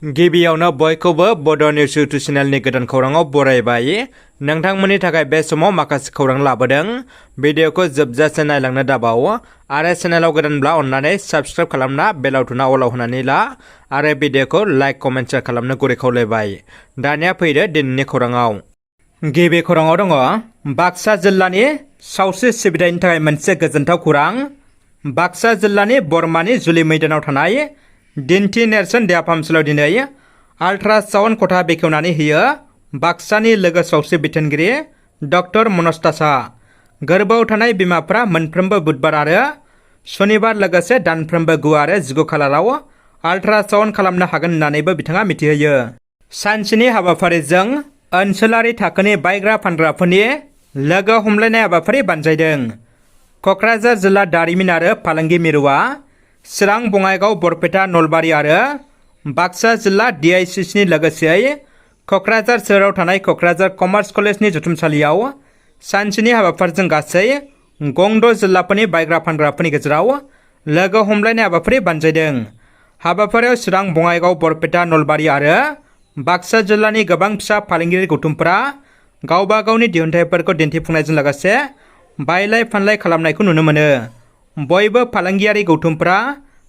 गिबियावनो बयखौबो बड' निउस इउटुब चेनेलनि गोदान खौराङाव बरायबाय। नोंथांमोननि थाखाय बे समाव माखासे खौरां लाबोदों। भिडिअखौ जोबजासे नायलांनो दाबाव आरो चेनेलाव गोदानब्ला अन्नानै साबस्क्राइब खालामना बेल आइकनआ अलाव होनानै ला आरो भिडिअखौ लाइक कमेन्ट शेयार खालामनो गुरै खावलायबाय। दानिया फैदो दिनैनि खौराङाव। गिबि खौराङाव दङ बाक्सा जिल्लानि सावस्रि सिबिथायनि थाखाय मोनसे गोजोनथाव खौरां। बाक्सा जिल्लानि बरमानि जुलि मैदानाव थानाय दिन्थि नेरसोन देहा फाहामसालियाव दिनै आल्ट्रासाउन्ड खथा बेखेवनानै होयो बाक्सानि लोगो सावस्रि बिथोनगिरि डक्टर मनज दासआ। गोरबोआव थानाय बिमाफ्रा मोनफ्रोमबो बुधबार आरो सनिबार लोगोसे दानफ्रोमबो 9 आरो 19 खालाराव आल्ट्रासाउन्ड खालामनो हागोन होननानैबो बिथाङा मिथिहोयो। सानसेनि हाबाफारिजों ओनसोलारि थाखोनि बायग्रा फानग्राफोरनि लोगो हमलायनाय हाबाफारि बानजायदों। क'क्राझार जिल्ला दारिमिन आरो फालांगि मिरुआ चिरां बङाइगाव बरपेटा नलबारि आरो बाक्सा जिल्ला DICCनि लोगोसेयै क'क्राझार सोहोराव थानाय क'क्राझार कमार्स कलेजनि जथुमसालियाव सानसेनि हाबाफारिजों गासै 6 जिल्लाफोरनि बायग्रा फानग्राफोरनि गेजेराव लोगो हमलायनाय हाबाफारि बानजायदों। हाबाफारियाव चिरां बङाइगाव बरपेटा नलबारि आरो बाक्सा जिल्लानि गोबां फिसा फालांगियारि गौथुमफोरा गावबा गावनि दिहुनथाइफोरखौ दिन्थिफुंनायजों लोगोसे बायलाय फानलाय खालामनायखौ नुनो मोनो। बयबो फालांगियारि गौथुमफोरा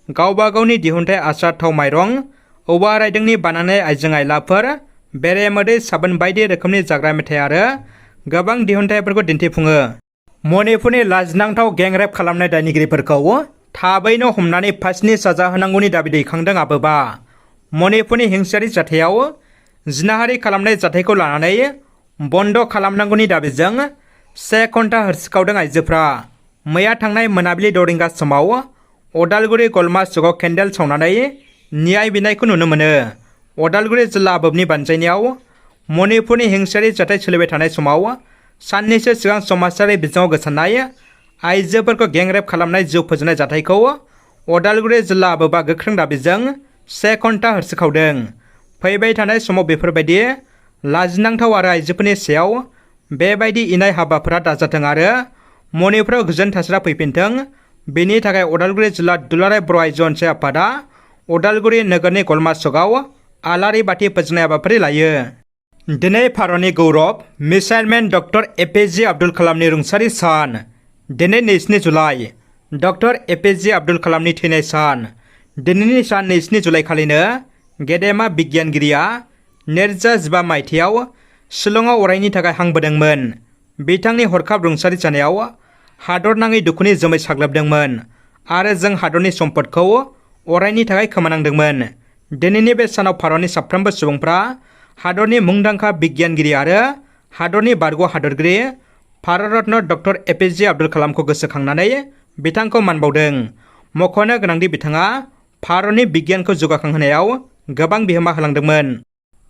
गावबा गावनि दिहुनथाइ आसार थाव माइरं औवा रायदोंनि बानायनाय आइजें आइलाफोर बेरेमोदै साबोन बायदि रोखोमनि जाग्रा मेथाइ आरो गोबां दिहुनथाइफोरखौ दिन्थिफुङो। मणिपुरनि लाजिनांथाव गेंरेप खालामनाय दायनिगिरिफोरखौ थाबैनो हमनानै फासिनि साजा होनांगौनि दाबि दैखांदों आबोबा। मणिपुरनि हिंसायारि जाथायाव जिनाहारि खालामनाय जाथायखौ लानानै बन्द खालामनांगौनि दाबिजों 1 घन्टा होरसिखावदों आइजोफ्रा। मैया थांनाय मोनाबिलि 6 रिंगा समाव अदालगुरि गलमा चकआव केन्डेल सावनानै न्याय बिनायखौ नुनो मोनो। अदालगुरि जिल्ला आबोबनि बानजायनायाव मणिपुरनि हिंसायारि जाथाय सोलिबाय थानाय समाव साननैसो सिगां समाजारि बिजोङाव गोसारनाय आइजोफोरखौ गेंरेप खालामनाय जिउ फोजोबनाय जाथायखौ अदालगुरि जिल्ला आबोबा गोख्रों दाबिजों 1 घन्टा होरसिखावदों। फैबाय थानाय समाव बेफोरबायदि लाजिनांथाव आरो आइजोफोरनि सायाव बेबायदि इनाय हाबाफोरा दाजाथों आरो मणिपुराव गोजोन थासारिया फैफिनथों, बेनि थाखाय अदालगुरि जिल्ला दुलाराय बर' आइजो अनसाय आफादा अदालगुरि नोगोरनि गलमा चकआव आलारि बाथि फोजोंनाय हाबाफारि लायो। दिनै भारतनि गौरब मिसाइलमेन डक्टर APJ आब्दुल कालामनि रुंसारि सान। दिनै 24 जुलाइ डक्टर APJ आब्दुल कालामनि थैनाय सान। दिनैनि सान 24 जुलाइ खालिनो गेदेमा बिगियानगिरिया 2015 मायथाइयाव शिलंआव अरायनि थाखाय हां बोदोंमोन। बिथांनि हरखाब रुंसारि जानायाव हादरनाङै दुखुनि जोमै साग्लोबदोंमोन आरो जों हादरनि सम्पदखौ अरायनि थाखाय खोमानांदोंमोन। दिनैनि बे सानाव भारतनि साफ्रोमबो सुबुंफ्रा हादरनि मुंदांखा बिगियानगिरि आरो हादरनि बारग' हादरगिरि भारत रत्न डक्टर APJ आब्दुल कालामखौ गोसोखांनानै बिथांखौ मान बावदों। मख'नो गोनांदि बिथाङा भारतनि बिगियानखौ जौगाखांहोनायाव गोबां बिहोमा होलांदोंमोन।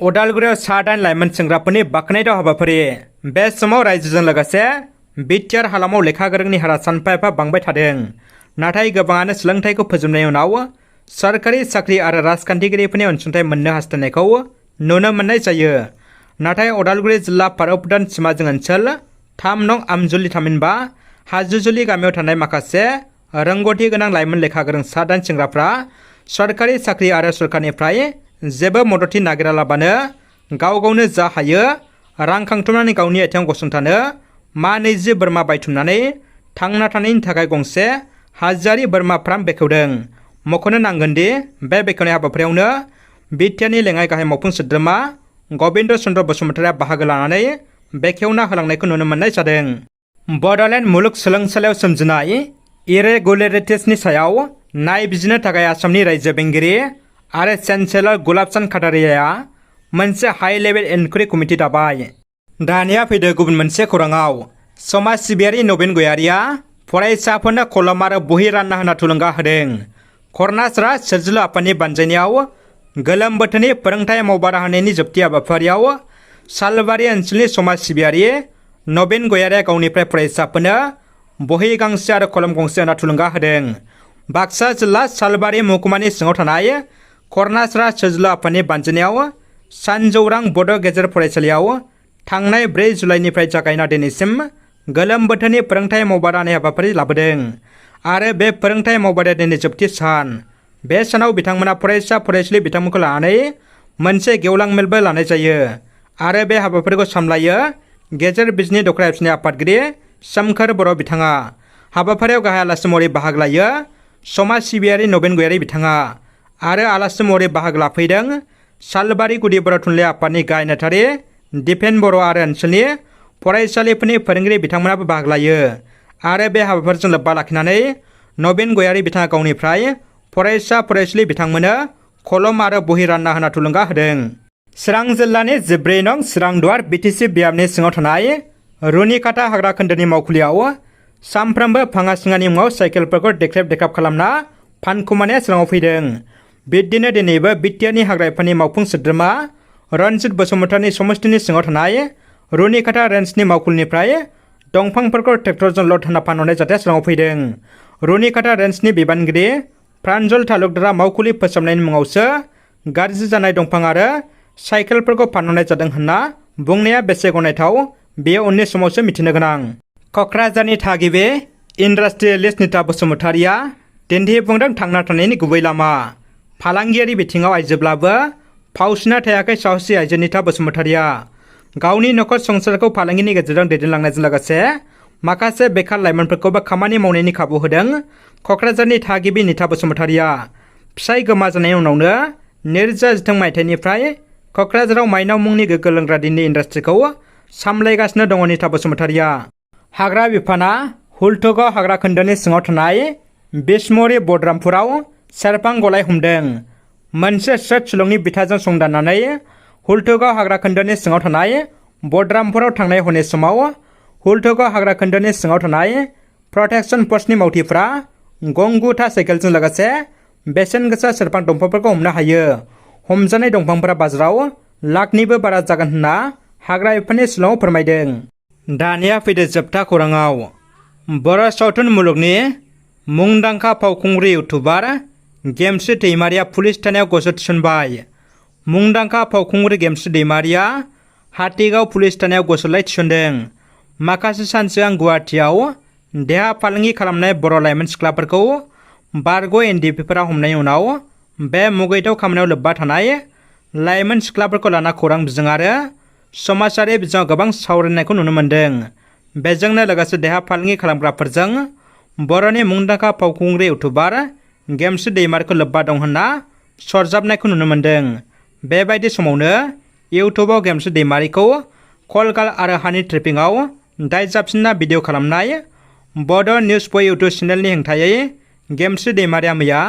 अदालगुरियाव सा 8 लाइमोन सेंग्राफोरनि बाख्नायथाव हाबाफारि। बे समाव रायजोजों लोगोसे बिटिआर हालामाव लेखा गोरोंनि हारा सानफा एफा बांबाय थादों। नाथाय गोबाङानो सोलोंथाइखौ फोजोबनायनि उनाव सरकारि साख्रि आरो राजखान्थिगिरिफोरनि अनसुंथाइ मोननो हास्थायनायखौ नुनो मोननाय जायो। नाथाय अदालगुरि जिल्ला भारत भुटान सिमाजों ओनसोल 3 नं आमजुलि थामहिनबा हाजुजुलि गामियाव थानाय माखासे रोंगौथि गोनां लाइमोन लेखा गोरों सा 8 सेंग्राफ्रा सरकारि साख्रि आरो सरकारनिफ्राय जेबो मददथि नागिरालाबानो गाव गावनो जा हायो रां खांथुमनानै गावनि आथिङाव गसंथानो मा 20 बोरमा बायथुमनानै थांना थानायनि थाखाय गंसे हाजारि बोरमा फार्म बेखेवदों। मख'नो नांगोनदि बे बेखेवनाय हाबाफारियावनो बिटिआरनि लेङाइ गाहाय मावफुं सोद्रोमा गबिन्द चन्द्र बसुमतारिया बाहागो लानानै बेखेवना होलांनायखौ नुनो मोननाय जादों। बड'लेण्ड मुलुगसोलोंसालियाव सोमजिनाय इरेगुलेरिटिसनि सायाव नायबिजिरनो थाखाय आसामनि रायजो बेंगिरि आरो चेन्सेलर गुलाब चान्द काटारियाआ मोनसे हाइ लेभेल इनकुवेरि कमिटि दाबाय। दानिया फैदो गुबुन मोनसे खौराङाव। समाज सिबियारि नबिन गयारिया फरायसाफोरनो कलम आरो बहि रानना होना थुलुंगा होदों। कर्नासरा सोरजिलु आफादनि बानजायनायाव गोलोम बोथोरनि फोरोंथाइ मावबादा होनायनि जोबथि हाबाफारियाव सालबारि ओनसोलनि समाज सिबियारि नबिन गयारिया गावनिफ्राय फरायसाफोरनो बहि गांसे आरो कलम गंसे होना थुलुंगा होदों। बाक्सा जिल्ला सालबारि महकुमानि सिङाव थानाय कर्नासरा सोरजिलु आफादनि बानजायनायाव सानजौरां बड' गेजेर फरायसालियाव थांनाय 4 जुलाइनिफ्राय जागायना दिनैसिम गोलोम बोथोरनि फोरोंथाइ मावबादा होनाय हाबाफारि लाबोदों आरो बे फोरोंथाइ मावबादाया दिनै जोबथि सान। बे सानाव बिथांमोना फरायसा फरायसुलि बिथांमोनखौ लानानै मोनसे गेवलां मेलबो लानाय जायो आरो बे हाबाफारिखौ सामलायो गेजेर बिजनि दखरा एबसुनि आफादगिरि सोमखोर बर' बिथाङा। हाबाफारियाव गाहाय आलासि महरै बाहागो लायो समाज सिबियारि नबेन गयारि बिथाङा आरो आलासि महरै बाहागो लाफैदों सालबारि गुदि बर' थुनलाइ आफादनि गाहाय नेहाथारि दिपेन बर' आरो ओनसोलनि फरायसालिफोरनि फोरोंगिरि बिथांमोनाबो बाहागो लायो आरो बे हाबाफारिजों लोब्बा लाखिनानै नबेन गयारि बिथाङा गावनिफ्राय फरायसा फरायसुलि बिथांमोननो कलम आरो बहि रानना होना थुलुंगा होदों। चिरां जिल्लानि 14 नं चिरांदुवार बिटिसि बियाबनि सिङाव थानाय रुनिकाटा हाग्रा खोन्दोनि मावखुलियाव सानफ्रोमबो भाङा सिङानि मुङाव साइकेलफोरखौ देख्रेब देख्राब खालामना फानखुमानाया चिराङाव फैदों। बिदिनो दिनैबो बिटिआरनि हाग्रा बिफाननि मावफुं सोद्रोमा रनजित बसुमतारिनि समस्तिनि सिङाव थानाय रुनिकाटा रेन्जनि मावखुलिनिफ्राय दंफांफोरखौ ट्रेक्टरजों लद होना फानहरनाय जाथाया चिराङाव फैदों। रुनिकाटा रेन्जनि बिबानगिरि प्रान्जल तालुकदारा मावखुलि फोसाबनायनि मुङावसो गाज्रि जानाय दंफां आरो साइकेलफोरखौ फानहरनाय जादों होनना बुंनाया बेसे गनायथाव बेयो उननि समावसो मिथिनो गोनां। क'क्राझारनि थागिबि इन्डास्ट्रियेलिस्ट निता बसुमतारिया दिन्थिफुंदों थांना थानायनि गुबै लामा। फालांगियारि बिथिङाव आइजोब्लाबो फावसिना थायाखै साहसि आइजो निता बसुमतारिया। गावनि नखर संसारखौ फालांगिनि गेजेरजों दैदेनलांनायजों लोगोसे माखासे बेखार लाइमोनफोरखौबो खामानि मावनायनि खाबु होदों क'क्राझारनि थागिबि निता बसुमतारिया। फिसाय गोमाजानायनि उनावनो 2010 मायथाइनिफ्राय क'क्राझाराव माइनाव मुंनि गोग्गो लोंग्रा दैनि इन्डास्ट्रिखौ सामलायगासिनो दङ निता बसुमतारिया। हाग्रा बिफाना हुलथुगाव हाग्रा खोन्दोनि सिङाव थानाय बिसमुरि बडरामपुराव सेरफां गलाय हमदों। मोनसे स्रेट शिलंनि बिथाजों संदाननानै हुलथुगाव हाग्रा खोन्दोनि सिङाव थानाय बडरामपुराव थांनाय हरनि समाव हुलथुगाव हाग्रा खोन्दोनि सिङाव थानाय प्रटेक्शन पस्टनि मावथिफ्रा गंगुथा साइकेलजों लोगोसे बेसेन गोसा सेरफां दंफांफोरखौ हमनो हायो। हमजानाय दंफांफोरा बाजाराव लाखनिबो बारा जागोन होनना हाग्रा बिफाननि शिलंआव फोरमायदों। दानिया फैदो जोबथा खौराङाव। बर' सावथुन मुलुगनि मुंदांखा फावखुंग्रि इउटुबार गेमस्रि दैमारिया पुलिस थानायाव गसर थिसनबाय। मुंदांखा फावखुंग्रि गेमस्रि दैमारिया हातिगाव पुलिस थानायाव गसरलाय थिसनदों। माखासे सान सिगां गुवाहाटियाव देहा फालांगि खालामनाय बर' लाइमोन सिख्लाफोरखौ बारग' एनडिपिफोरा हमनायनि उनाव बे मुगैथाव खामानियाव लोब्बा थानाय लाइमोन सिख्लाफोरखौ लाना खौरां बिजों आरो समाजारि बिजोङाव गोबां सावरायनायखौ नुनो मोन्दों। बेजोंनो लोगोसे देहा फालांगि खालामग्राफोरजों बर'नि मुंदांखा फावखुंग्रि इउटुबार गेमस्रि दैमारिखौ लोब्बा दं होनना सरजाबनायखौ नुनो मोन्दों। बेबायदि समावनो इउटुबाव गेमस्रि दैमारिखौ कलगाल आरो हानि ट्रेपिंआव दाय जाबसिनना भिडिअ खालामनाय बड' निउज बय इउटुब चेनेलनि हेंथायै गेमस्रि दैमारिया मैया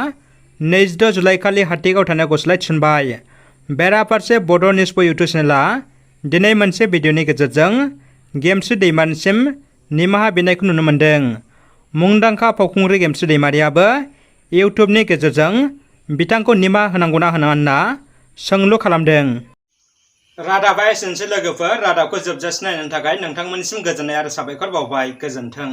26 जुलाइ खालि हातिगाव थानायाव गसरलाय थिसनबाय। बेराफारसे बड' निउज बय इउटुब चेनेला दिनै मोनसे भिडिअनि गेजेरजों गेमस्रि दैमारिसिम निमाहा बिनायखौ नुनो मोन्दों। मुंदांखा फावखुंग्रि गेमस्रि दैमारियाबो इउटुबनि गेजेरजों बिथांखौ निमाहा होनांगौना होनाङा होनना सोंलु खालामदों। रादाबा एसेनोसै लोगोफोर। रादाबखौ जोबजासिम नायनायनि थाखाय नोंथांमोननिसिम गोजोननाय आरो साबायखर बावबाय। गोजोन्थों।